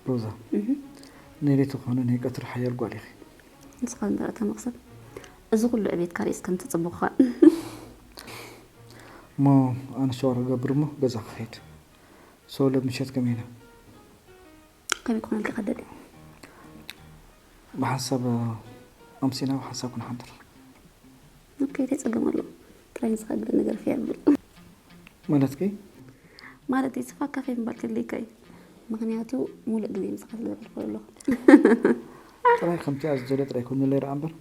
ሮዛ፣ ናይ ለይቲ ኮነ ናይ ቀትሪ ሓያል ጓል ኢኺ። ንስኻ እምበር ኣታ መቕሰብ፣ እዚ ኩሉ ዕቤትካ ርእስ ከም ትጽብቑኻ። እሞ ኣነ ሻወር ክገብር እሞ ገዛ ክኸይድ። ሶ፣ ሎምሸት ከመይ ኢና? ከመይ ክኾነልካ ከደሊ? ብሓንሳብ ኣምሲና ብሓንሳብ ክንሓድር። ኦኬ፣ እንታይ ጸገም ኣሎ? ጥራይ ንስኻ ግደ ነገር ከየብል። ማለትከ? ማለት ንስኻ ካፌ ምባል ከድልየካ እዩ። ምኽንያቱ ሙሉእ ግዜ ምሳኻ ስለ ዘሕልፈሉ ኣለኹ። ጥራይ ከምቲ ኣዝደለ ጥራይ ኮንለይ ረኣ እምበር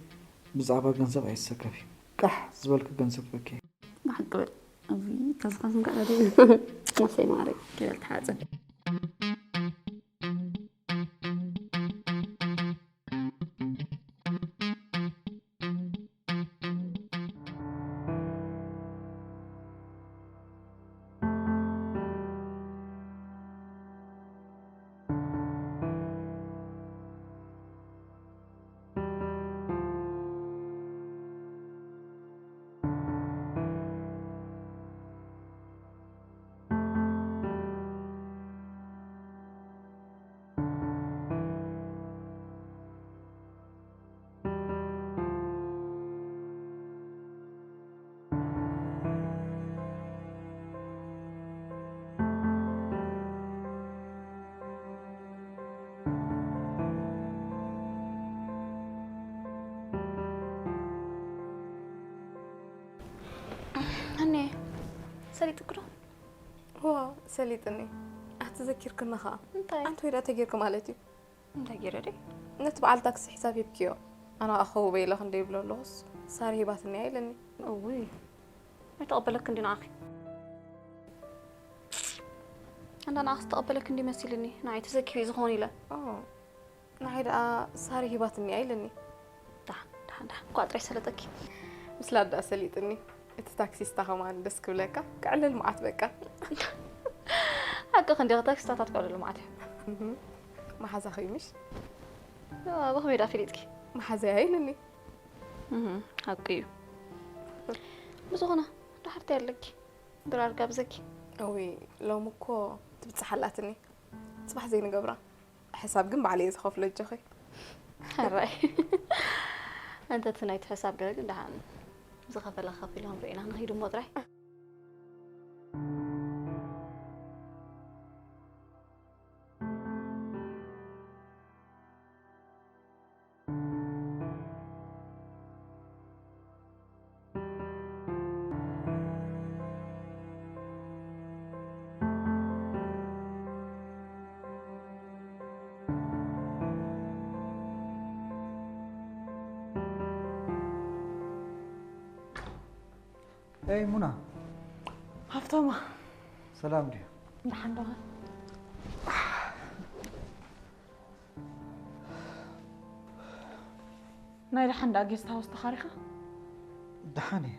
ብዛዕባ ገንዘብ ኣይትሰከፊ። ቃሕ ዝበልኪ ገንዘብ በኪ። ብሓቂ በል። እውይ፣ ካብዚ ካስም ከዓ ደይ። ኣሰይ ማረይ፣ ይበል ተሓፀብ። ሃኒ፣ ሰሊጥኩ ዶ? እዋ፣ ሰሊጥኒ። ኣቲ ዘኪርክኒ ኸኣ። እንታይ? ኣንቲ ወይ ደኣ ተጌርኪ ማለት እዩ። እንታይ ገይረ ደይ? ነቲ በዓል ታክሲ ሕሳብ ሂብክዮ። ኣነ ኸዓ ከውበ ኢለ ክንደይ ይብሎ ኣለኹስ፣ ሳሪ ሂባትኒ እያ ኢለኒ። እውይ፣ ኣይተቐበለክ እንዲ ንዓኺ። እንዳ ንዓኽስ ተቐበለክ እንዲ መሲልኒ፣ ንዓይ ተዘኪሩ እዩ ዝኾን ኢለ። ኦ፣ ንዓይ ደኣ ሳሪ ሂባትኒ እያ ኢለኒ። ደሓን፣ ደሓን፣ ደሓን። እኳ ጥራይ ሰለጠኪ። ምስላ ደኣ ሰሊጥኒ። እቲ ታክሲስታ ከማን ደስ ክብለካ። ክዕልል መዓት በቃ። ሓቅኺ እንዲኺ፣ ታክሲስታታት ክዕልሉ መዓት እዮም። እህ። መሓዛኺ እዩ ምሽ? ኣዎ፣ ብኸመይ ደኣ ፈሊጥኪ? መሓዛይ ኢሉኒ። እህ፣ ሓቂ እዩ። ብዝኾነ፣ ደሓርቲ ኣለኪ። ድራር ጋብዘኪ። እውይ፣ ሎሚ እኮ ትብጽሕ ኣላትኒ። ጽባሕ ዘይንገብራ። ሕሳብ ግን ባዕለይ እየ ዝኸፍሎ፣ ኣጆኺ። ሕራይ። እንተ እቲ ናይቲ ሕሳብ ገለ ግን ደሓን ዝኸፈለ ከፊሉ ክንርኢ ኢና። ንኺድ እሞ ጥራይ። ኤይ ሙና። ሃፍቶማ። ሰላም ድዩ? ደሓን ዶ? ናይ ደሓን ደኣ ጌስት ሃውስ ተኻሪኻ? ደሓን እየ።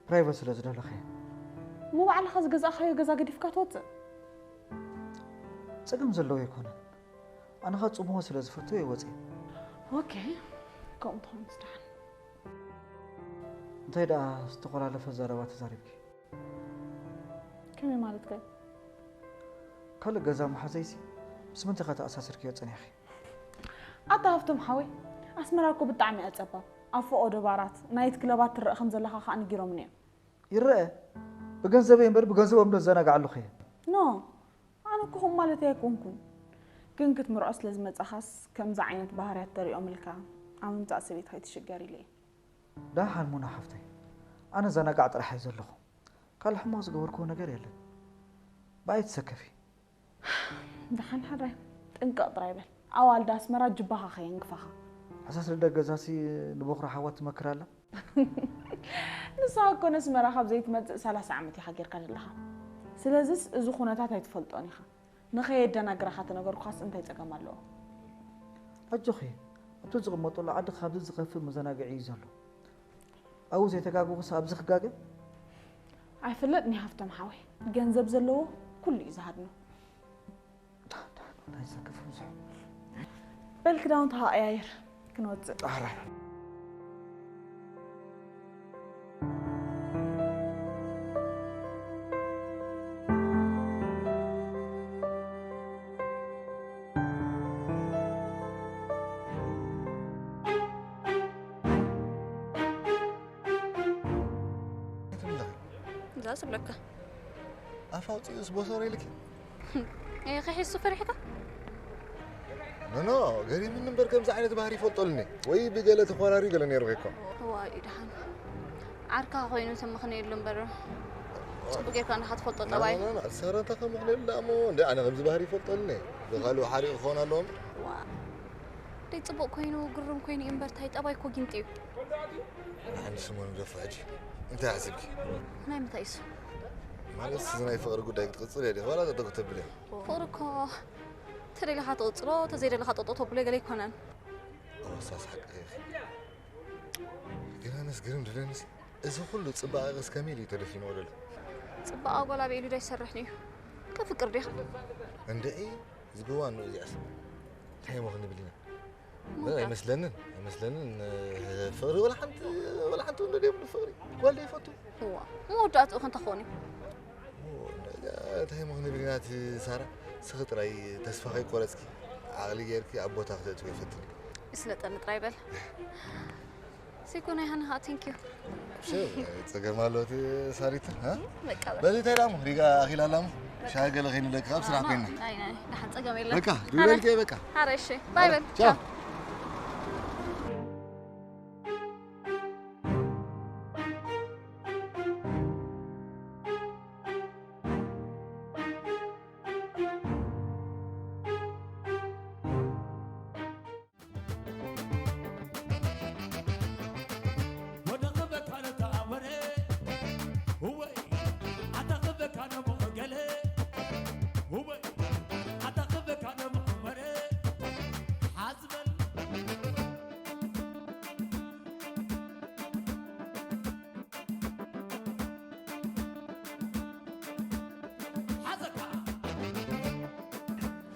ፕራይቨት ስለ ዝደለኹ እየ። እሞ ባዕልኻ ዝገዛእኻዮ ገዛ ገዲፍካ ትወጽእ? ጸገም ዘለዎ ኣይኮነን። ኣነ ኸኣ ጽምዋ ስለ ዝፈቱ እየ ወጺኤ። ኦኬ፣ ከምኡ እንተኾይኑስ ደሓን። እንታይ ደኣ ዝተኾላለፈ ዘረባ ተዛሪብኪ? ከመይ ማለት ከ? ካልእ ገዛ መሓዘይሲ ምስ ምንታይ ኢኻ ተኣሳሲርክዮ ጸኒሕኺ? ኣታ ሃፍቶም ሓወይ፣ ኣስመራ እኮ ብጣዕሚ እያ ጸባብ። ኣብ ፈቖዶ ባራት፣ ናይት ክለባት ትረአ ከም ዘለኻ ከኣ ነጊሮምኒ እዮም። ይረአ። ብገንዘበይ እምበር ብገንዘቦም ዶ ዝዘናጋዕ ኣለኹ እየ? ኖ፣ ኣነ እኮ ከምኡ ማለተይ ኣይኮንኩን። ግን ክትምርዖ ስለ ዝመጻኻስ ከምዚ ዓይነት ባህርያት ተሪኦምልካ ኣብ ምምጻእ ሰበይትኻ ኣይትሽገር ኢለ እየ። ደሓን ሙና ሓፍተይ፣ ኣነ ዘናጋዕ ጥራሕ እየ ዘለኹ። ካልእ ሕማቕ ዝገበርክዎ ነገር የለን። ብኣይ ትሰከፊ። ደሓን ሓራይ፣ ጥንቅቕ ጥራይ በል። ኣዋልድ ኣስመራ ጅባኻ ከየንግፋኻ። ሕሳስ ልደ ገዛሲ ንቦኽራ ሓዋ ትመክር ኣላ። ንስኻ እኮ ነስመራ ካብ ዘይትመጽእ ሰላሳ ዓመት ኢኻ ጌርካ ዘለኻ። ስለዝስ እዚ ኩነታት ኣይትፈልጦን ኢኻ። ንኸየደናግራኻ ተነገርኩኻስ እንታይ ጸገም ኣለዎ? ኣጆኺ፣ ኣብቲ ዝቕመጠሉ ዓዲ ካብዚ ዝኸፍእ መዘናግዒ እዩ ዘሎ። ኣብኡ ዘይተጋገኹስ ኣብዚ ክጋገ? ኣይፍለጥን እዩ ሃፍቶም ሓወይ። ገንዘብ ዘለዎ ኩሉ እዩ ዝሃድኖ። እንታይ ዘክፍ ብዙሕ። በል ክዳውንትኻ ቀያይር፣ ክንወጽእ። ኣረ። ዝብለካ። ኣፍ ኣውፂኡስ ቦሶሮ ኢልኪ? ከሒሱ ፈሪሕካ? ኖኖ፣ ገሪምኒ እምበር ከምዚ ዓይነት ባህሪ ይፈልጦልኒ ወይ ብገለ ተኾራሪ ገለ ነይሩ እኮ። ዋይ ደሓን ዓርካ ኮይኑ ተመኽነየሉ እምበር ጽቡቅ ጌርካ እንዲኻ ትፈልጦ ጠባይ። ሰረንታ ከምኽነየሉ ደኣ እሞ እንደ ኣነ ከምዚ ባህሪ ይፈልጦልኒ። ብኻልኡ ሓሪቑ ክኸውን ኣለዎም። ዋ ደይ ጽቡቅ ኮይኑ ግርም ኮይኑ እዩ እምበር ታይ ጠባይ እኮ ጊንጢ እዩ። ሓንቲ ሰሙን ደፋ ሕጂ እንታይ ሓሲብኪ? ናይ ምንታይ እሱ? ማለት እዚ ናይ ፍቕሪ ጉዳይ ክትቅጽል እየ ዋላ ጠጠው ክተብል እየ? ፍቕሪ እኮ ተደሊኻ ትቕጽሎ ተዘይደለኻ ጠጠው ተብሎ ገለ ኣይኮነን። ኣወሳስ ሓቂ ኢኺ። ግን ኣነስ ግርም ድለኒስ እዚ ኩሉ ጽባቐ ቅስ ከመይ ኢሉ ተደፊንዎ ዘሎ? ጽባቐ ጓል ኣበይ ኢሉ ዶ ኣይሰርሕን እዩ? ከፍቅር ዲኻ? እንድዒ ዝግዋ እንዶ እዚኣስ እንታይ እሞ ክንብል ኢና? ኣይመስለንን ኣይመስለንን። ፍቕሪ ወላ ሓንቲ ወላ ሓንቲ ወንዶ ደይብሉ ፍቕሪ ጓል ደይፈቱ። እዋ መወዳእትኡ ከ እንታይ ክኾን እዩ? እንታይ እሞ ክንብል ኢና እቲ ሳራ? ስኺ ጥራይ ተስፋ ከይቆረጽኪ ዓቕሊ ጌርኪ ኣብ ቦታ ክተእትዎ ይፈትን። ይስለጠኒ ጥራይ በል። ሲኮ ናይ ሃና ሃ ቴንክ ዩ። ጸገም ኣሎ እቲ ሳሪት። በቃ በል። በዚ እንታይ ዳሞ ሪጋ ኣኺላ ኣላሞ ሻገለ ከይንለካ ኣብ ስራሕ ኮይና። ናይ ናይ ደሓን ጸገም የለን። በቃ ዱበልከ በቃ። ኧረ እሺ ባይ በል። ቻው።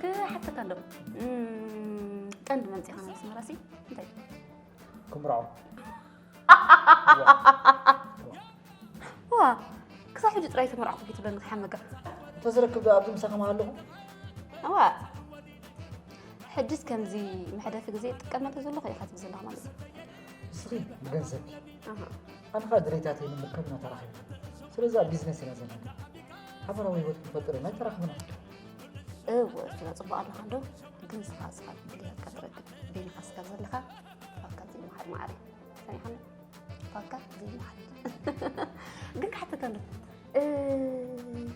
ክሓተካ እንዶ ቀንዲ መምፅኻ ናይ ኣስመራሲ እንታይ ክምርዖ ዋ ክሳብ ሕጂ ጥራይ ተመርዓኹ ክትብለኒ ክትሓመካ እንተዝረክብ ዶ ኣብዚ ምሳኻ ምሃለኹ እዋ ሕጅስ ከምዚ መሕደፊ ግዜ ይጥቀመሉ ዘለኹ ኢኻ ትብል ዘለኻ ማለት እዩ ንስኺ ብገንዘብ ኣሃ ኣነ ኸኣ ድሌታተይ ንምርካብ ኢና ተራኺብና ስለዚ ኣብ ቢዝነስ ኢና ዘለና ሓበራዊ ህይወት ክንፈጥር ኢና ተራኺብና እወ ስለ ጽቡቕ ኣለኻ እንዶ ግን ንስኻ ስኻ ድሌታትካ ትረክብ በይንኻ ስጋብ ዘለኻ ካብካ ዘይመሓል መዓረይ ሰሚዕኻኒ ካብካ ዘይመሓል ግን ክሓተካ እንዶ እ፣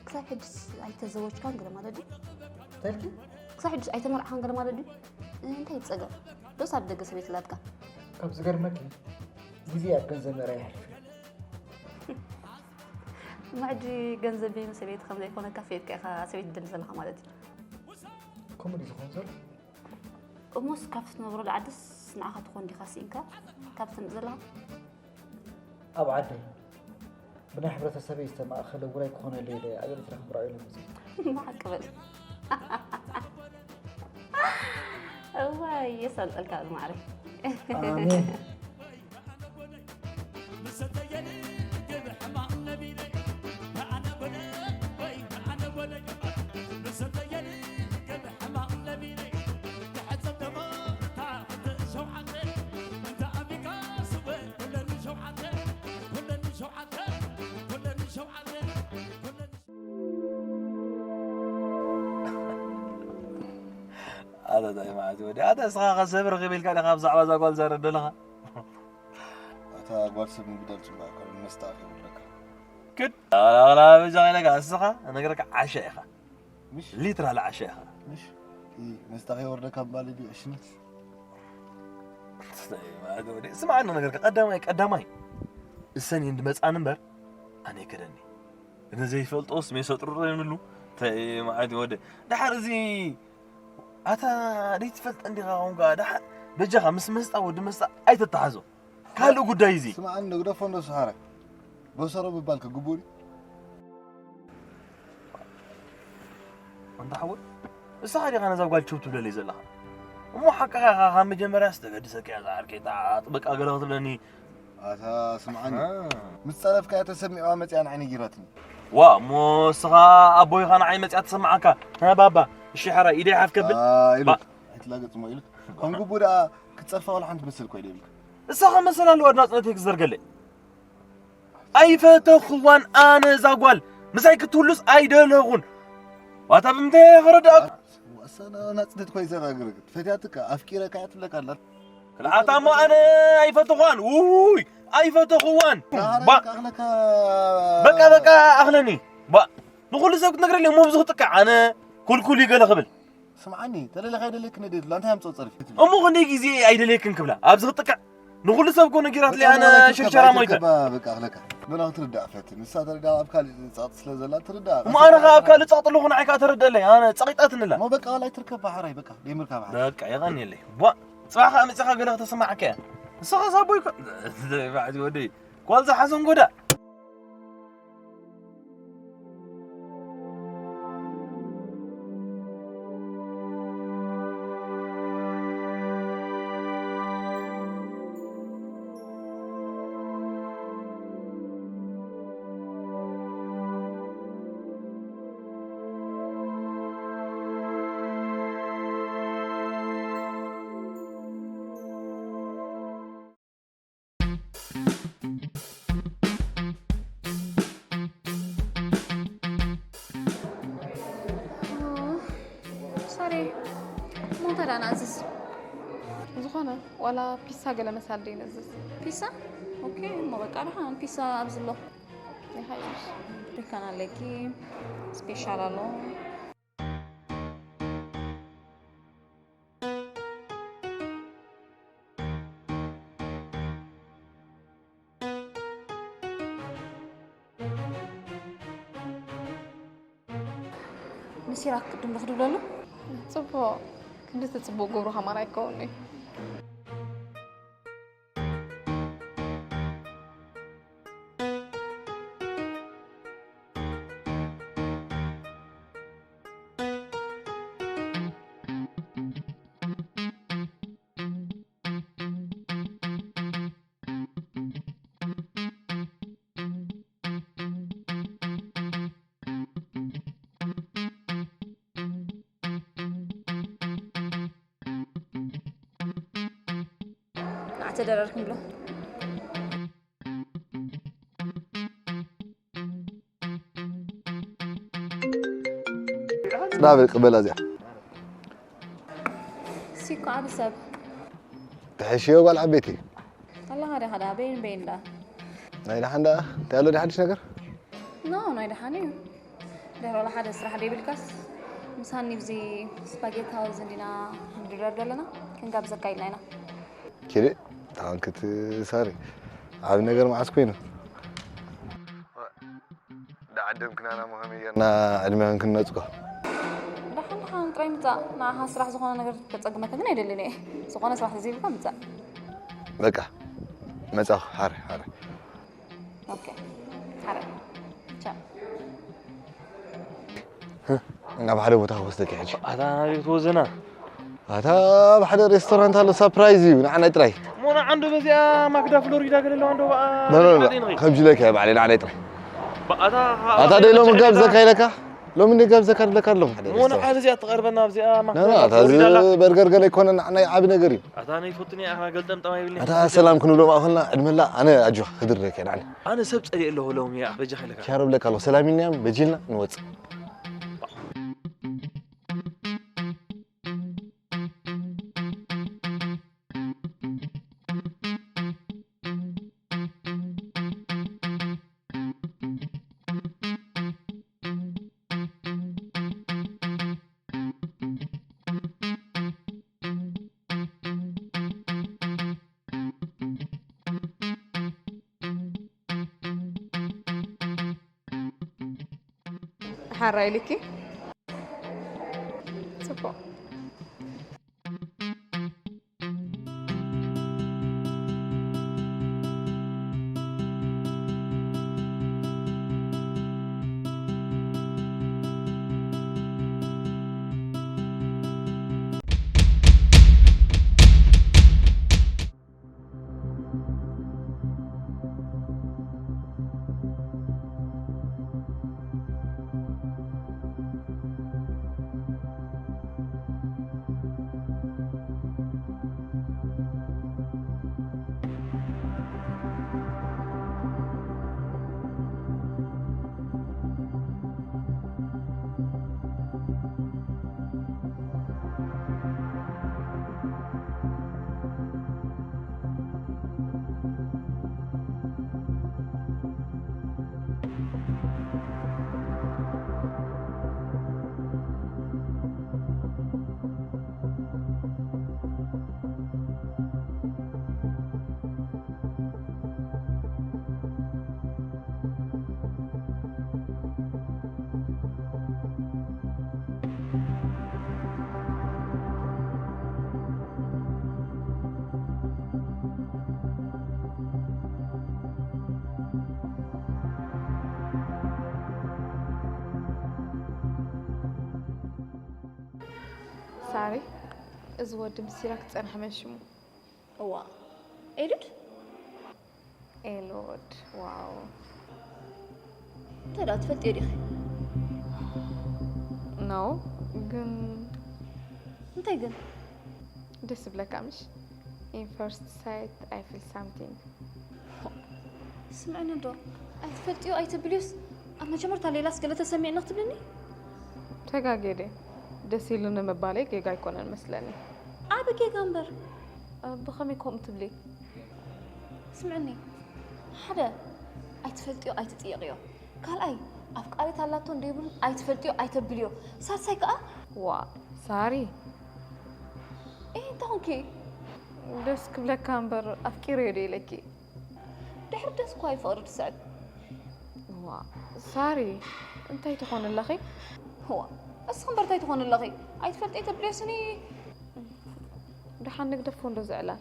ክሳብ ሕጅስ ኣይተዘወጅካን ገለ ማለት ድዩ ተልኪ ክሳብ ሕጅስ ኣይተመርዓኻን ገለ ማለት ድዩ እንታይ ይጸገም ዶስ ኣብ ደገ ሰበይቲ ላትካ ካብ ዝገርመኪ ግዜ ኣብ ገንዘብ ምእራይ ይሓልፍ እዩ እሞ ሕጂ ገንዘብ በይኑ ሰበይቲ ከም ዘይኮነካ ፈሊጥካ ኢኻ ሰበይቲ ትደሊ ዘለኻ ማለት እዩ ከምኡ ድዩ ዝኸውን ዘሎ እሞስ ካብቲ ትነብረሉ ዓድስ ንዓኻ ትኾን ዲኻ ስኢንካ ካብ ትምፅ ዘለኻ ኣብ ዓደይ ብናይ ሕብረተሰበይ ዝተማእኸለ ውራይ ክኾነለይ ኢለ ኣብ ኤርትራ ክምርዖ ኢለ መፅእ ብሓቂ በል እዋይ የሳልጠልካ ብማዕረ ኣሜን ኣታ ታይ መዓት ወዲ ኣታ እስኻ ከ ሰብ ረኺበ ኢልካ ዲኻ ብዛዕባ እዛ ጓል ዛረብ ዘለኻ ኣታ ጓል ሰብ ምግዳል ጽቡቅ ኣይኮነን መስተ ኣኺቡ ኣለካ ክድ ኣላላ በጃ ኢለካ እስኻ እነግረካ ዓሻ ኢኻ ምሽ ሊትራ ለዓሻ ኢኻ ምሽ ኢ መስተ ከይወርደካ ምባል ድዩ ዕሽነት ስማዕ ኣነ ነገርካ ቀዳማይ ቀዳማይ እሰን እንድመፃን እምበር ኣነ ይከደኒ እነ ዘይፈልጦስ ሜሰ ጥሩር ይብሉ እንታይ መዓት ወደ ድሓር እዚ ኣታ ደይትፈልጠ እንዲኻ ኹንካ ድሓር በጃኻ ምስ መስጣ ወዲ መስጣ ኣይተተሓዞ ካልእ ጉዳይ እዚ ስማዕኒ ንግደፎ እንዶ ሰሃራይ በሰሮ ምባል ከግቡእ ድዩ ኣንታ ሓወይ ንስኻ ዲኻ ነዛ ጓል ችው ትብለለይ ዘለኻ እሞ ሓቅኻ ኢኻ ካብ መጀመርያ ዝተገድሰካ እያ ዝዓርከይ ጥበቃ ገለ ክትብለኒ ኣታ ስምዓኒ ምስ ጸረፍካያ ተሰሚዕዋ መጽያ ንዓይ ነጊራትኒ ዋ እሞ እስኻ ኣቦይ ኢኻ ንዓይ መጽያ ተሰማዓካ እ ባባ እሺ ሓራይ ኢደይ ሓፍ ከብል ኢሉ ኣይትላገጽ እሞ ኢሉ ከም ግቡ ደኣ ክትጸርፋ ዋላ ሓንቲ መስል ኮይደ ይብልካ እሳ ከመሰል ኣለዋ ኣድናጽነተይ ክዘርገለይ ኣይፈተኽዋን ኣነ እዛ ጓል። ምሳይ ክትህሉስ ኣይደለኹን። ዋታ ብምንታይ ክረዳእኩ? ወሰነ ናጽነት ኮይ ዘራግርግ። ፈትያትካ ኣፍቂረካ እያ ትብለካ ኣላ። ክልኣታ እሞ ኣነ ኣይፈተኽዋን። ውይ ኣይፈተኽዋን። ባ ኣኽለካ በቃ በቃ ኣኽለኒ። ባ ንኹሉ ሰብ ክትነግረለይ እሞ ብዙ ክጥቃዕ ኣነ ኩልኩል እዩ ገለ ክብል። ስምዓኒ፣ ተለለኻ ኣይደለክን እየ ድላ፣ እንታይ ኣምጽኦ ጸርፊ? እሞ ክንደይ ግዜ ኣይደለየክን ክብላ? ኣብዚ ክጥቃዕ ንኹሉ ሰብ እኮ ነጊራትለይ ኣነ ሸርሸራ ሞይተ። በቃ ኣኽለካ። ሎና ክትርዳእ ፈትን። ንሳ ተረዳ ኣብ ካልእ ጸቕጢ ስለ ዘላ ትርዳእ። እሞ ኣነ ኸኣ ኣብ ካልእ ጸቕጢ ኣለኹ ንዓይ ከኣ ተረደለይ። ኣነ ጸቒጣትንላ። እሞ በቃ ዋላ ኣይትርከብ ባሕራይ በቃ። ደይምርካ ባሕራይ። በቃ የቐንየለይ። ቧ ጽባሕ ከኣ መጺኻ ገለ ከተሰማዓካ እያ። ንስኻ ሳቦይ እኮ ባዕዚ ወደይ። ጓል ዝሓዞም ጎዳ። ሳሪ፣ ሞንታ ዳና ኣዝዝ። ዝኾነ ዋላ ፒሳ ገለ መሳል ደይ ነዝዝ። ፒሳ? ኦኬ፣ እሞ በቃ ደሓን ፒሳ ኣብዚ ኣሎ። ይሓይሽ። ሪካን ኣለኪ፣ ስፔሻል ኣሎ። ንሲራክ ቅድም ዶ ክድብለሉ? ጽቡቕ። ክንዲ እቲ ጽቡቕ ገብሩ ከማን ኣይከውን'ዩ። ንዓተ ደረር ክንብሎ። ጽናብ ቅበላ እዚኣ። ሲኮ ዓቢ ሰብ። ትሕሽዮ ጓል ዓበይቲ። ኣላኻ ዲኻ ደኣ በይን በይን ደኣ። ናይ ደሓን ደኣ እንታይ ኣሎ ድዩ ሓድሽ ነገር? ኖ፣ ናይ ደሓን እዩ። ድሕሪ ወላ ሓደ ስራሕ ደይብልካስ፣ ምስ ሃኒ ብዚ ስፓጌቲ ሃውስ እንዲና ንድረር ዘለና፣ ክንጋብዘካ ኢልና ኢና። ኪዲ፣ ታንክት ሳሪ። ዓቢ ነገር መዓስ ኮይኑ? ዳዓደም ክናና መኸመ ጌርና ዕድመ ክንነጽጎ? ደሓን ደሓን ጥራይ ምጻእ። ንዓኻ ስራሕ ዝኾነ ነገር ከጸግመካ ግን ኣይደልን እየ። ዝኾነ ስራሕ ተዘይብልካ ምጻእ። በቃ፣ መጻኹ። ሓረ፣ ሓረ። ኦኬ። ሓረ። ቻው። ናብ ሓደ ቦታ ክወስደካ ሕጂ። ኣታ ናበይ ክትወዘና? ኣታ ኣብ ሓደ ሬስቶራንት ኣሎ፣ ሳፕራይዝ እዩ፣ ንዓናይ ጥራይ። እሞ ንዓ እንዶ በዚኣ ማክዳ ፍሎሪዳ ገለ ኣለዋ እንዶ በኣ ኖ፣ ኖ፣ ኖ፣ ሓደ ንኸይድ። ከምዚ ኢለካ እየ ባዕለይ፣ ንዓናይ ጥራይ። በኣታ ኣታ ደይ ሎሚ ጋብዘካ ኢለካ? ሎሚ እንደ ጋብዘካ ድለካ ኣለኹ። ሓደ እሞ ንዓ ሬስቶራንት። በዚኣ ትቐርበና፣ ኣብዚኣ ኖ፣ ኖ፣ ማክዳ ኣታ እዚ ፍሎሪዳ ኣላ። በርገር ገለ ኣይኮነን፣ ንዓናይ ዓቢ ነገር እዩ። ኣታ ናይ ትፈቱኒ ኣኻ ገልጠም ጠማይ ብልኒ። ኣታ ሰላም ክንብሎ ማእኸልና ዕድመላ ኣነ ኣጆኻ ክድረክ እየ ንዓናይ። ኣነ ሰብ ጸሊእ ኣለኹ ሎሚ እያ በጃኻ ኢለካ። ሻሮ ብለካ ኣለኹ፣ ሰላም ኢልና እዮም፣ በጂልና ንወጽእ። ሓራይ ኢልኪ? ጽቡቕ። ሳሪ፣ እዚ ወዲ ምስ ሲራክ ዝጸንሐ መን ሽሙ? እዋ ኤሉድ ኤሎድ። ዋው። እንታይ ደኣ ትፈልጥዮ ዲኺ? ኖ፣ ግን እንታይ ግን? ደስ ይብለካ ምሽ? In first sight I feel something። ስምዕኒ ዶ ኣይትፈልጥዮ ኣይተብልዮስ ኣብ መጀመርታ ሌላስ ገለ ተሰሚዕኒ ክትብልኒ? ተጋጌደ። ደስ ኢሉኒ ምባለይ ጌጋ ኣይኮነን መስለኒ። ዓቢ ጌጋ እምበር። ብኸመይ ከምኡ ትብሊ? ስምዕኒ፣ ሓደ ኣይትፈልጥዮ ኣይትጥየቕዮ፣ ካልኣይ ኣፍቃሪት ኣላቶ እንደ ይብሉን ኣይትፈልጥዮ ኣይተብልዮ፣ ሳልሳይ ከዓ ዋ ሳሪ፣ እ እንታይ ኾንኪ? ደስ ክብለካ እምበር ኣፍቂረዮ ዶ ኢለኪ? ድሕሪ ደስ እኳ ይፍቕሪ ትስዕብ። ዋ ሳሪ፣ እንታይ ትኾን ኣለኺ? ዋ እስኺ እምበር እንታይ ትኾን ኣለኺ? ኣይትፈልጥዮ ተብልዮስኒ። ደሓን ንግደፎ እንዶ ዝዕላል።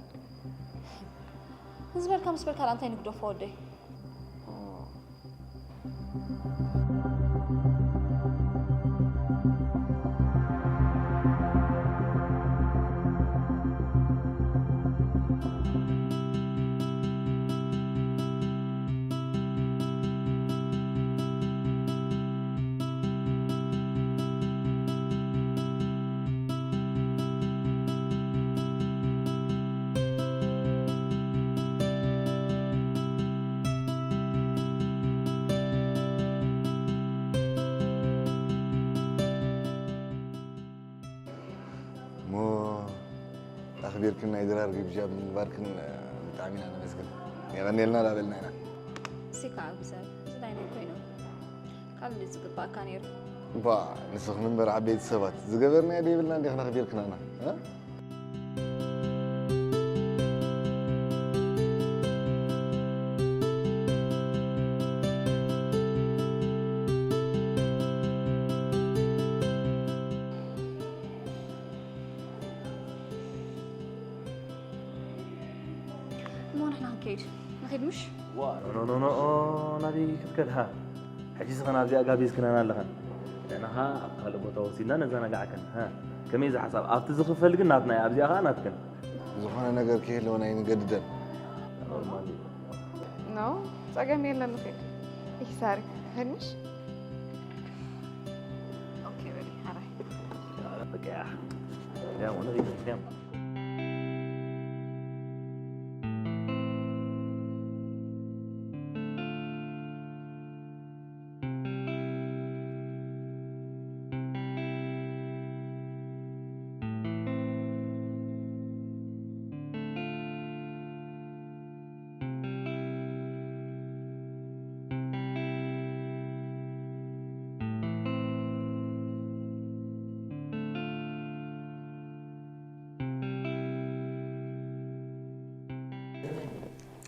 ዝበልካ ምስ በልካ ደኣ እንታይ ንግደፎ ወደይ? እሞ ኣኽቢርክን ናይ ድራር ግብዣ ብምግባርክን ብጣዕሚ ኢና ነመስግን። የቐንየልና ዳበልና ኢና። ሲካ ኣብ ሰብ ዝዳይና ኮይኑ ካልእ ዝግባእካ ነይሩ። ባ ንስኽን እምበር ዓበይቲ ሰባት ዝገበርናዮ ደይብልና እንዲኽን ኣኽቢርክናና። እ? እሞ ንሕና ክንከይድ ንኸይድ ምሽ? ኖ ኖ ኖ ኖ ናበይ ክትከድ ሃ? ሕጂ ስኸን ኣብዚኣ ጋቢዝክናና ኣለኸን። ንሕና ኸኣ ኣብ ካልእ ቦታ ወሲድና ነዘናግዓከን ሃ? ከመይ እዚ ሓሳብ? ኣብቲ ዝኽፈል ግን ናትና እዩ፣ ኣብዚኣ ኸኣ ናትክን። ዝኾነ ነገር ከይህልወን ኣይንገድደን። ኖርማል እዩ። ኖ ጸገም የለን ንኸይድ። ይህ ሳሪ ሄድንሽ? ኦኬ በሊ ሓራይ። በቃ ያ ያ ወነ ይገኛም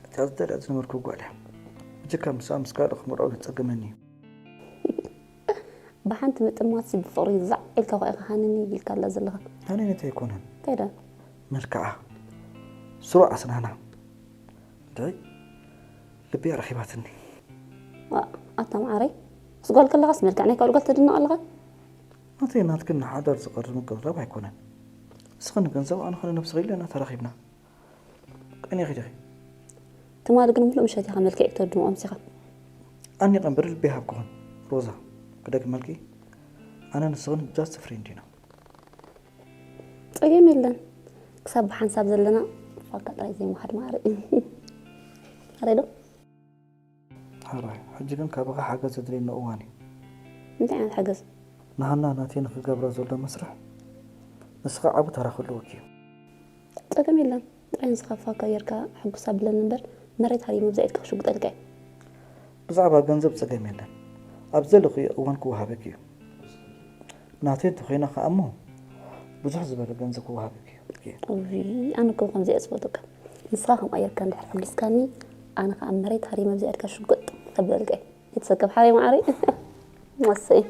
እታ ዝደልያ ዝነበርኩ ጓል እያ። ብጀካ ምስኣ ምስ ካልእ ክምርዖ ዘጸገመኒ እዩ። ብሓንቲ ምጥማትሲ ብፍቕሪ ዛዕ ኢልካ እኮ ኢኻ ሃንኒ ኢልካላ ዘለኻ። ሃንነት ኣይኮነን። እንታይ ደኣ? መልክዓ። ስሩዕ ኣስናና። እንታይ? ልብያ ረኺባትኒ። ዋእ፣ ኣታ መዓረይ፣ ምስ ጓል ከለኻስ መልክዕ ናይ ካልእ ጓል ተድንቕ ኣለኻ? ናተይ ናትክን ንሓዳር ዝቐርብ ምቅርራብ ኣይኮነን። ንስኽን ንገንዘብ ኣነ ኸ ንነብስኺ ኢልና ተራኺብና። ቀኒኺ ዲኺ? ትማሊ ግን ምሉእ ምሸት ኢኻ መልክዕ ክተድምቖ ኣምሲኻ። ኣኒቐ እምበር ልቢ ይሃብክኹም። ሮዛ፣ ክደግመልኪ፣ ኣነ ንስኽን just friend ኢና። ጸገም የለን። ክሳብ ብሓንሳብ ዘለና ፋካ ጥራይ ዘይምኻድ ማዕረ እዩ። ኣረ ዶ? ሕራይ፣ ሕጂ ግን ካባኻ ሓገዝ ዘድልየኒ እዋን እዩ። እንታይ ዓይነት ሓገዝ? ንሃና ናተይ ንኽገብራ ዘሎ መስርሕ ንስኻ ዓቢ ተራ ክህልወኪ እዩ። ጸገም የለን። ጥራይ ንስኻ ፋካ ጌርካ ሕጉስ ኣብለኒ እምበር መሬት ሃሪመ ኣብዛ ኢድካ ክሽጉጠልካ እየ። ብዛዕባ ገንዘብ ጸገም የለን። ኣብ ዘለኽዮ እዋን ክወሃበኪ እዩ። ናተይ እንተኾይና ከኣ እሞ ብዙሕ ዝበለ ገንዘብ ክወሃበኪ እዩ። እውይ ኣነ እኮ ከምዚ እየ ዝፈትወካ። ንስኻ ከምኣ ጌርካ እንድሕር ሓጊዝካኒ ኣነ ከኣ መሬት ሃሪመ ኣብዛ ኢድካ ሽጉጥ ከብለልካ እየ። ይትሰከፍ ሓረይ መዓረይ። መሰይ።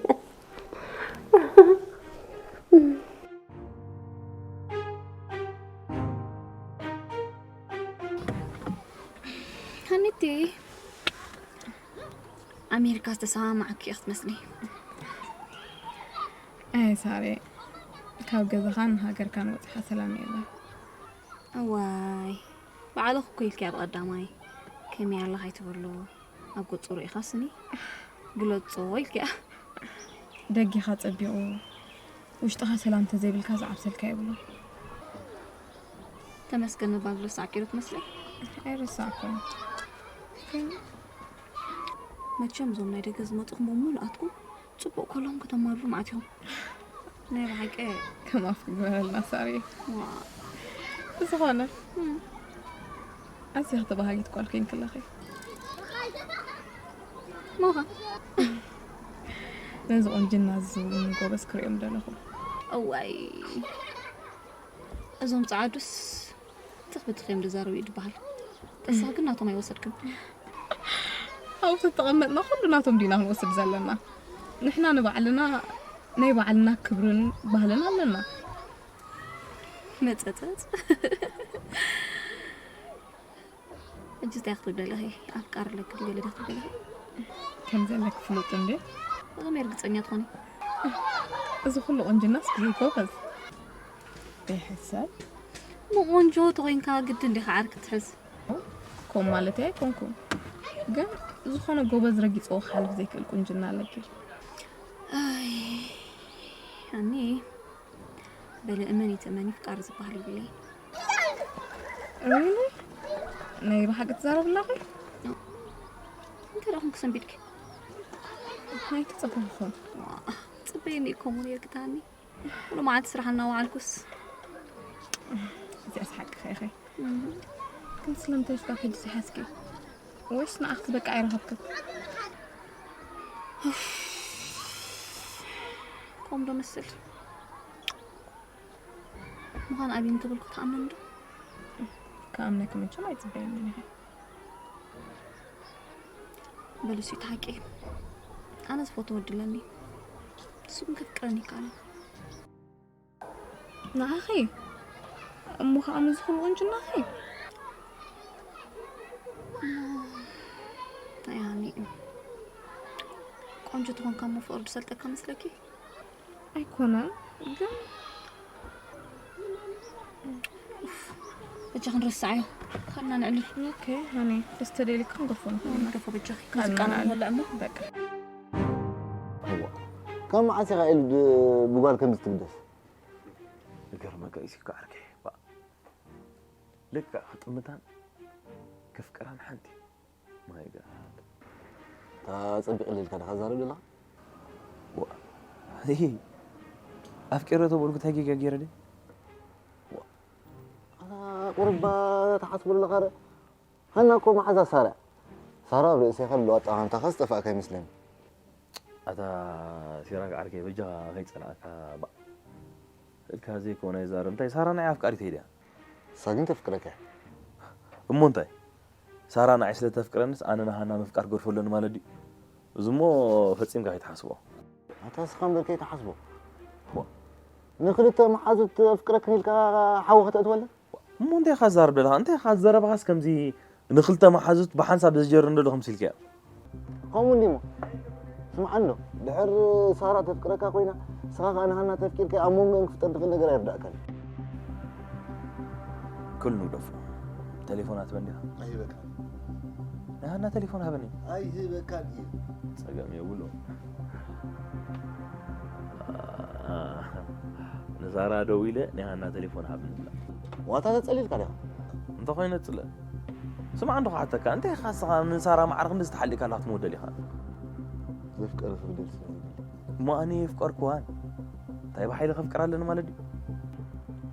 ሃኒቲ ኣሜሪካ ዝተሰማማዓኪ ኢኺ ትመስሊ። ኣይ ሳሪ፣ ካብ ገዛኻን ሃገርካን ወጺኻ ሰላም የለን። እዋይ፣ ባዕልኺ እኮ ኢልኪያ ብቐዳማይ። ከመይ ኣለኻ ኣይትበሎ። ኣብ ገጹ ርኢኻ ስኒ ግለጾ ኢልኪያ። ደጊኻ ጸቢቑ ውሽጥኻ ሰላም ተዘይብልካ ዝዓብሰልካ የብሉን። ተመስገን ምባል ዝረሳዕኪ ዶ ትመስለይ? ኣይረሳዕኩን። ግን መቸም እዞም ናይ ደገ ዝመፅኹም ብምሉኣትኩም ፅቡቕ ከለኹም ከተማሉ መዓት ኢኹም። ናይ ብሓቂ ከም ኣፍ ግበረልና ሳሪ። ዋ ብዝኾነ ኣዝያ ተባሃጊት ጓል ኮይንክለኺ። ሞኻ ነዚ ቁንጅና ዝዝውሩኒ ጎበዝ ክሪኦም ደለኹ። እዋይ እዞም ፃዓዱስ ትኽ ብትኽ እዮም ዝዛረቡ እዩ ዝበሃል። ተስፋ ግን ናቶም ኣይወሰድክን። ኣብኡ ተተቐመጥና ኩሉ ናቶም ዲና ክንወስድ ዘለና? ንሕና ንባዕልና ናይ ባዕልና ክብርን ባህልን ኣለና። መፀፀፅ ሕጂ እንታይ ክትብል ደለኺ? ኣፍቃር ኣለኪ ድዩ ገለ ዶ ክትብል ደለኺ? ከም ዘለኪ ፍሉጥ እንዴ? ብኸመይ ርግፀኛ ትኾኒ? እዚ ኩሉ ቁንጅናስ ብዘይ ጎበዝ። ደይሕሰብ። እሞ ቆንጆ ተኾይንካ ግድን ዲኻ ዓርኪ ትሕዝ? ከምኡ ማለተይ ኣይኮንኩን፣ ግን ዝኾነ ጎበዝ ረጊፅዎ ክሓልፍ ዘይክእል ቁንጅና ኣለኪ። ኣይ ሃኒ በለ እመኒ ትእመኒ ፍቃር ዝበሃል የብለይ። Really? ናይ ብሓቂ ትዛረቢ ኣለኺ? እንታይ ደኣ ኮንክ ሰንቢድኪ? ኣይትፀበኺ ኾን። ፅበይኒ እኮ ሙሉ የርክታኒ። ኩሉ መዓልቲ ስራሕ እናወዓልኩስ። እዚኣስ ሓቅኺ ኢኺ። ግን ስለምንታይ እስካብ ሕጂ ዝሓዝኪ? ወይስ ንዓኽስ በቃ ኣይረኸብክን? ከምኡ ዶ መስል? ምዃን ኣብይ እንተበልኩ ትኣምነኒ ዶ? ክኣምነኪ መቸም ኣይፅበየንን ኢኺ። በሉ እስኪ እቲ ሓቂ። ኣነ ዝፈትዎ ወዲ ኣለኒ። ንሱ ግን ከፍቅረኒ ይከኣል። ንዓኺ እሞ ከዓ ምስዚ ኩሉ ቁንጅናኺ ናይ ሃኒ እዩ። ቆንጆ ተኾንካ እሞ ፍቕሪ ዝሰልጠካ መስለኪ? ኣይኮነን ግን በጃ ክንረስዓዮ። ኸና ንዕልል። ኦኬ ሃኒ ደስ ተደሊካ ክንገፎ ንኽእል ኢና። ንገፎ በጃ። ሙዚቃ ንወልዕ እሞ። በቃ እዋ ካብ መዓስ ኢኻ ኢሉ ድ- ብጓል ከምዚ ትግደስ? ይገርመካ እዩ ሲካ ዓርከይ። ባ- ልክዕ ክጥምታን ከፍቅራን ሓንቲ ማይ ጋድ። እታ ጸቢቕ ኢለ ኢልካ ዲኻ ትዛረብ ዘለኻ? ዋ፣ እሂ፣ ኣፍቂረ ተበልኩ እንታይ ጌጋ ገይረ ድየ? ዋ፣ ኣታ ቁሩብ እባ ትሓስበሉ ኣለኻ ረ። ሃና እኮ መሓዛ ሳራ። ሳራ ኣብ ርእሰይ ከለዋ ኣጠማምታኻ ዝጠፋእካ ይመስለኒ። ኣታ ሲራክ ዓርከይ በጃኻ ከይጸላእካ ባእ ኢልካ ዘይኮነ ይዛረብ። እንታይ ሳራ ናይ ኣፍቃሪተይ ድያ? ንሳ ግን ተፍቅረካ እያ። እሞ እንታይ? ሳራ ንዓይ ስለ ተፍቅረንስ ኣነ ንሃና ምፍቃር ክገድፎ ኣለኒ ማለት ድዩ? እዚ እሞ ፈጺምካ ከይትሓስቦ። ኣታ ንስኻ እምበር ከይትሓስቦ። ዋ። ንኽልተ መሓዙት ተፍቅረክን ኢልካ ሓዊ ከተእትወለን? እሞ እንታይ ኢኻ ትዛረብ ዘለኻ? እንታይ ኢኻ ዘረባኻስ ከምዚ ንኽልተ መሓዙት ብሓንሳብ ዘዝጀርር እንዶ ዶ ከምሲልካዮ? ከምኡ እንዲሞ። ስምዓኒ ዶ፣ ድሕር ሳራ ተፍቅረካ ኮይና፣ ንስኻ ከኣ ንሃና ተፍቂርካያ፣ ኣብ መንጎኦም ክፍጠር ዝኽእል ነገር ኣይርዳእካን እዩ። ክል ንግደፎ። ቴሌፎን ሃበኒ ዲኻ? ኣይህበካን። ናይ ሃና ቴሌፎን ሃበኒ። ኣይህበካን እዩ። ጸገም የብሉን። ንሳራ ደዊለ ናይ ሃና ቴሌፎን ሃብኒ እብላ። ዋታ ተጸሊልካ ዲኻ? እንተኾይነ ጽለ። ስማዕ እንዶ ክሓተካ፣ እንታይ ኢኻ ንስኻ ንሳራ ማዕረ ክንድዚ ተሓሊእካ ኣለኻ ክትመውደል ኢኻ? ዘፍቀረ ክብደል ስለ ዝብል። እሞ ኣነ የፍቀርክዋን እንታይ ብሓይሊ ከፍቅራ ኣለኒ ማለት ድዩ?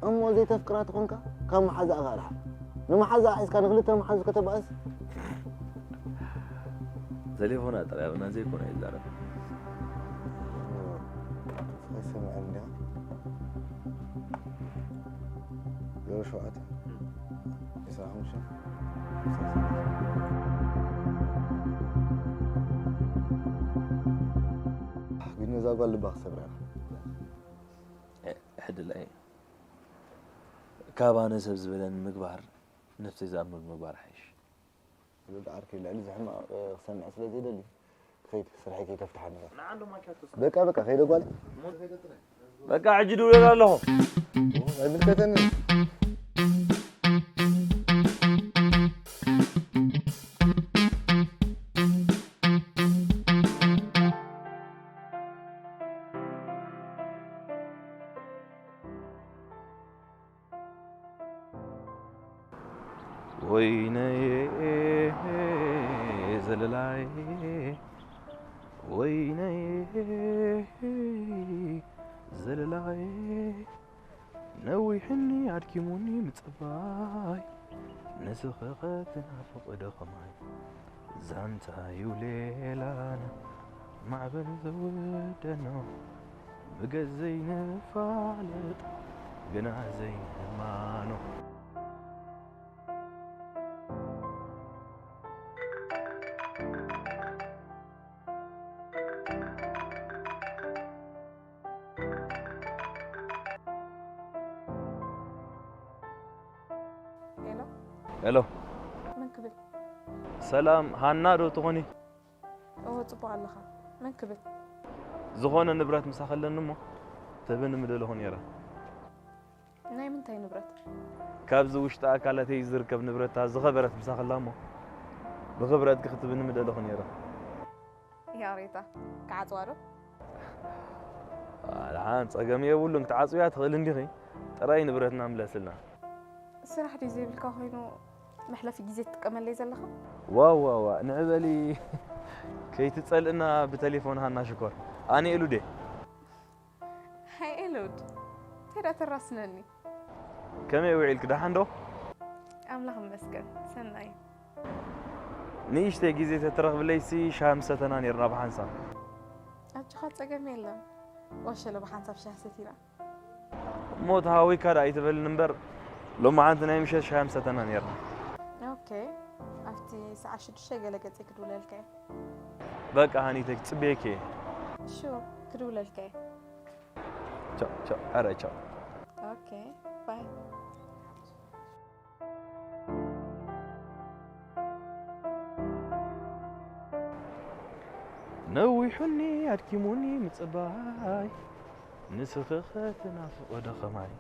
እሞ ዘይተፍቅራ ተኾንካ ካብ መሓዛኣ ርሓቕ። ንመሓዛኣ ሒዝካ ንኽልተ መሓዙ ከተባእስ? ቴሌፎና ጥራይ ኣብና ዘይኮነ ይዛረብ። ኣይሰምዐን እንዲያ። ዜሮ ሸውዓተ፣ ዕስራን ሓሙሽተን፣ ግን ነዛ ጓል ልባ ክሰብራ ኢኻ። ሕድላይ ካብ ኣነ ሰብ ዝበለኒ ምግባር ነብሰይ ዝኣምነሉ ምግባር ይሓይሽ። ወለዲ ዓርከይ ልዕሊ እዚ ሕማቕ ክሰምዕ ስለ ዘይደሊ ክኸይድ ስርሐይ ከይተፍትሓኒ። በቃ በቃ ከይደ ጓል። በቃ ሕጂ ድውለል ኣለኹ። ኣይምልከተኒ። ወይነይ ዘለላይ ወይነይ ዘለላይ ነዊሕኒ ኣድኪሙኒ ምጽባይ ንስኺ ኸትናፍቕ ዶ ኸማይ ዛንታ እዩ ሌላና ማዕበል ዘወደኖ ብገዝ ዘይንፋለጥ ግና ዘይንማኖ ሄሎ ሄሎ መን ክብል? ሰላም ሃና ዶ ትኾኒ? እዎ ጽቡቕ ኣለኻ። መን ክብል? ዝኾነ ንብረት ምሳኺ ኣለኒ እሞ ትህብኒ ምደለኹ ነይረ። ናይ ምንታይ ንብረት? ካብዚ ውሽጢ ኣካላተይ ዝርከብ ንብረታ ዝኸበረት ምሳኺ ኣላ እሞ ብኽብረትኪ ክትህብኒ ምደለኹ ነይረ። ያሬታ ክዓጽዋ ዶ? ኣድሓን ጸገም የብሉን ክትዓጽውያ ትኽእል እንዲኺ። ጥራይ ንብረትና ምለስልና። ስራሕ ድዩ ዘይብልካ ኮይኑ መሕለፊ ግዜ ትጥቀመለይ ዘለኻ? ዋው ዋው ዋው ንዕበሊ ከይትጸልእና ብቴሌፎን ሃና ሽኮር ኣነ ኢሉ ዴ ሃይ ኤሎድ እንታይ ዳ ተራስነኒ? ከመይ ውዒልክ ደሓን ዶ ኣምላኽ ይመስገን ሰናይ። ንእሽተይ ግዜ ተትረኽብለይሲ ሻሂ ምሰተና ነርና ብሓንሳብ ኣጆኻ ጸገም የለን። ወሸለ ብሓንሳብ ሻሂ ሰቲና። እሞ ተሃዊካ ዳ ኣይትበልን እምበር ሎማዓንቲ ናይ ምሸት ሻሂ ምሰተና ነርና። ኦኬ ኣብቲ ሰዓት ሽዱሽተ ገለ ገጸይ ክድውለልካ እየ። በቃ ሃኒተይ ክጽበየኪ እየ። ሹር ክድውለልካ እየ። ቻው ቻው ኣረ ቻው። ኦኬ ባይ። ነዊሑኒ ኣድኪሙኒ ምጽባይ ንስኺ ኸትናፍቆ ዶ ኸማይ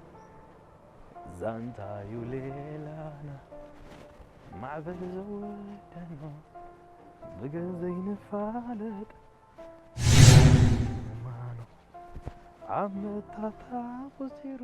ዛንታዩ ሌላና ማዕበል ዘወደኖ ብገን ዘይንፋለጥ ማኖ ዓመታታ ቁጺሩ